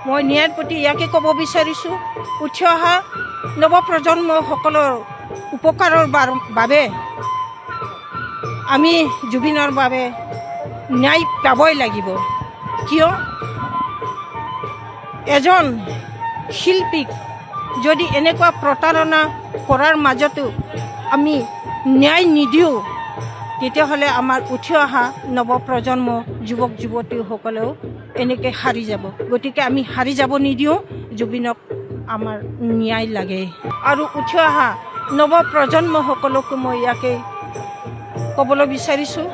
মই ন্যায়ৰ প্ৰতি ইয়াকে ক'ব বিচাৰিছোঁ, উঠি অহা নৱপ্ৰজন্মসকলৰ উপকাৰৰ বাবে আমি জুবিনৰ বাবে ন্যায় পাবই লাগিব। কিয় এজন শিল্পীক যদি এনেকুৱা প্ৰতাৰণা কৰাৰ মাজতো আমি ন্যায় নিদিওঁ, তেতিয়াহ'লে আমাৰ উঠি অহা নৱপ্ৰজন্ম যুৱক যুৱতীসকলেও এনেকৈ হাৰি যাব। গতিকে আমি হাৰি যাব নিদিওঁ, জুবিনক আমাৰ ন্যায় লাগে। আৰু উঠি অহা নৱপ্ৰজন্মসকলকো মই ইয়াকে ক'বলৈ বিচাৰিছোঁ,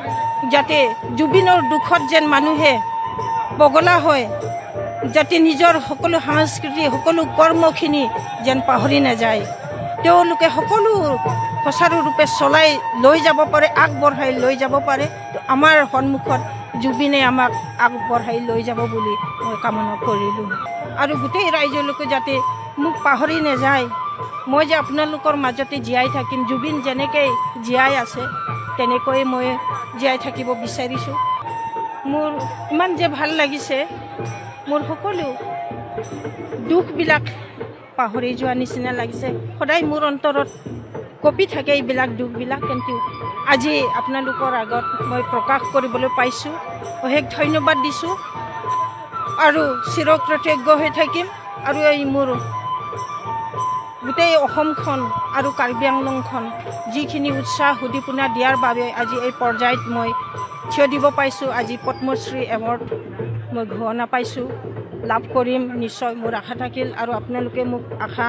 যাতে জুবিনৰ দুখত যেন মানুহে পগলা হয়, যাতে নিজৰ সকলো সাংস্কৃতিক সকলো কৰ্মখিনি যেন পাহৰি নাযায়, তেওঁলোকে সকলো সুচাৰুৰূপে চলাই লৈ যাব পাৰে, আগবঢ়াই লৈ যাব পাৰে। আমাৰ সন্মুখত জুবিনে আমাক আগবঢ়াই লৈ যাব বুলি মই কামনা কৰিলোঁ। আৰু গোটেই ৰাইজলৈকে যাতে মোক পাহৰি নাযায়, মই যে আপোনালোকৰ মাজতে জীয়াই থাকিম, জুবিন যেনেকৈ জীয়াই আছে তেনেকৈয়ে মই জীয়াই থাকিব বিচাৰিছোঁ। মোৰ ইমান যে ভাল লাগিছে, মোৰ সকলো দুখবিলাক পাহৰি যোৱা নিচিনা লাগিছে। সদায় মোৰ অন্তৰত কঁপি থাকে এইবিলাক দুখবিলাক, কিন্তু আজি আপোনালোকৰ আগত মই প্ৰকাশ কৰিবলৈ পাইছোঁ। অশেষ ধন্যবাদ দিছোঁ আৰু চিৰকৃতজ্ঞ হৈ থাকিম। আৰু এই মোৰ গোটেই অসমখন আৰু কাৰ্বি আংলংখন যিখিনি উৎসাহ উদ্দীপনা দিয়াৰ বাবে আজি এই পৰ্যায়ত মই থিয় দিব পাইছোঁ, আজি পদ্মশ্ৰী এৱাৰ্ড মই ঘোষণা পাইছোঁ, লাভ কৰিম নিশ্চয়, মোৰ আশা থাকিল। আৰু আপোনালোকে মোক আশা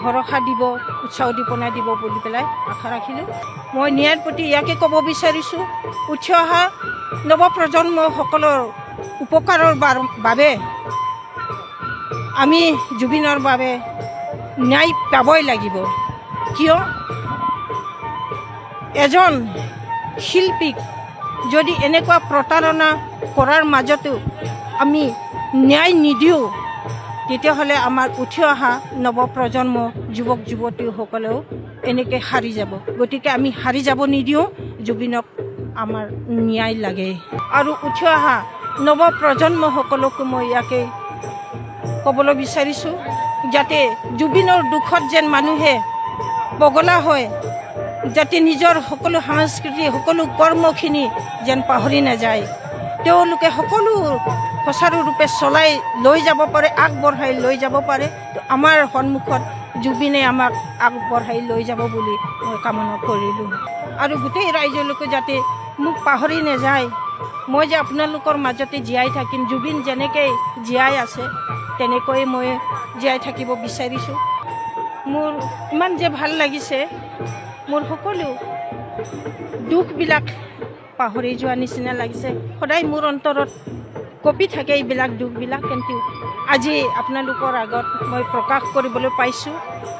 ভৰসা দিব, উৎসাহ উদ্দীপনা দিব বুলি পেলাই আশা ৰাখিলোঁ। মই ন্যায়ৰ প্ৰতি ইয়াকে ক'ব বিচাৰিছোঁ, উঠি অহা নৱপ্ৰজন্মসকলৰ উপকাৰৰ বাবে আমি জুবিনৰ বাবে ন্যায় পাবই লাগিব। কিয় এজন শিল্পীক যদি এনেকুৱা প্ৰতাৰণা কৰাৰ মাজতো আমি ন্যায় নিদিওঁ, তেতিয়াহ'লে আমাৰ উঠি অহা নৱপ্ৰজন্ম যুৱক যুৱতীসকলেও এনেকৈ হাৰি যাব। গতিকে আমি হাৰি যাব নিদিওঁ, জুবিনক আমাৰ ন্যায় লাগে। আৰু উঠি অহা নৱপ্ৰজন্মসকলকো মই ইয়াকে ক'বলৈ বিচাৰিছোঁ, যাতে জুবিনৰ দুখত যেন মানুহে পগলা হয়, যাতে নিজৰ সকলো সাংস্কৃতিক সকলো কৰ্মখিনি যেন পাহৰি নাযায়, তেওঁলোকে সকলো সুচাৰুৰূপে চলাই লৈ যাব পাৰে, আগবঢ়াই লৈ যাব পাৰে। আমাৰ সন্মুখত জুবিনে আমাক আগবঢ়াই লৈ যাব বুলি মই কামনা কৰিলোঁ। আৰু গোটেই ৰাইজলৈকে যাতে মোক পাহৰি নাযায়, মই যে আপোনালোকৰ মাজতে জীয়াই থাকিম, জুবিন যেনেকৈ জীয়াই আছে তেনেকৈয়ে মই জীয়াই থাকিব বিচাৰিছোঁ। মোৰ ইমান যে ভাল লাগিছে, মোৰ সকলো দুখবিলাক পাহৰি যোৱা নিচিনা লাগিছে। সদায় মোৰ অন্তৰত কঁপি থাকে এইবিলাক দুখবিলাক, কিন্তু আজি আপোনালোকৰ আগত মই প্ৰকাশ কৰিবলৈ পাইছোঁ।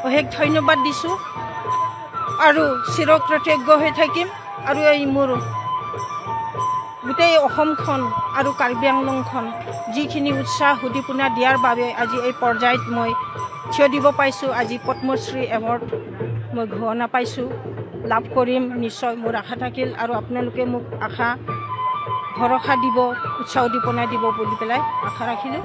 অশেষ ধন্যবাদ দিছোঁ আৰু চিৰকৃতজ্ঞ হৈ থাকিম। আৰু এই মোৰ গোটেই অসমখন আৰু কাৰ্বি আংলংখন যিখিনি উৎসাহ উদ্দীপনা দিয়াৰ বাবে আজি এই পৰ্যায়ত মই থিয় দিব পাইছোঁ, আজি পদ্মশ্ৰী এৱাৰ্ড মই ঘোষণা পাইছোঁ, লাভ কৰিম নিশ্চয়, মোৰ আশা থাকিল। আৰু আপোনালোকে মোক আশা ভৰসা দিব, উৎসাহ উদ্দীপনা দিব বুলি পেলাই আশা ৰাখিলোঁ।